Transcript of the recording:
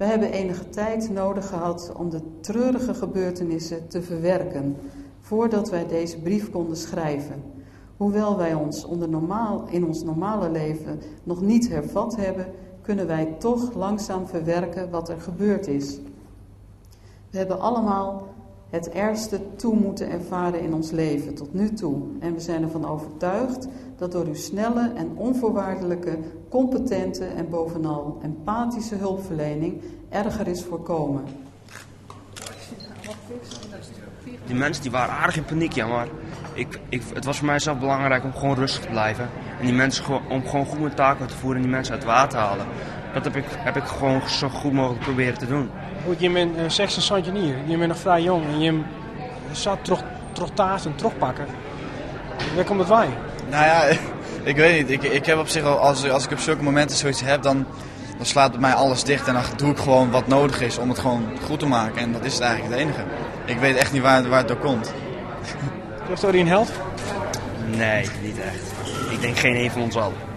Wij hebben enige tijd nodig gehad om de treurige gebeurtenissen te verwerken, voordat wij deze brief konden schrijven. Hoewel wij ons onder normaal, in ons normale leven nog niet hervat hebben, kunnen wij toch langzaam verwerken wat er gebeurd is. We hebben allemaal het ergste toe moeten ervaren in ons leven tot nu toe. En we zijn ervan overtuigd dat door uw snelle en onvoorwaardelijke, competente en bovenal empathische hulpverlening erger is voorkomen. Die mensen die waren aardig in paniek, ja, maar ik, ik, het was voor mij zelf belangrijk om gewoon rustig te blijven. En die mensen gewoon, om gewoon goed mijn taak uit te voeren en die mensen uit het water te halen. Dat heb ik, heb ik gewoon zo goed mogelijk proberen te doen. Goed, je bent 26 jier, je bent noch frij jong en je zat troch, troch taast en trochpakken. Wêr komt dat wei? Nou ja, ik weet niet. Ik, ik heb op zich al, als, als ik op zulke momenten zoiets heb, dan, dan slaat bij mij alles dicht. En dan doe ik gewoon wat nodig is om het gewoon goed te maken. En dat is het eigenlijk het enige. Ik weet echt niet waar, waar het door komt. Is dat een held? Nee, niet echt. Ik denk geen een van ons allen.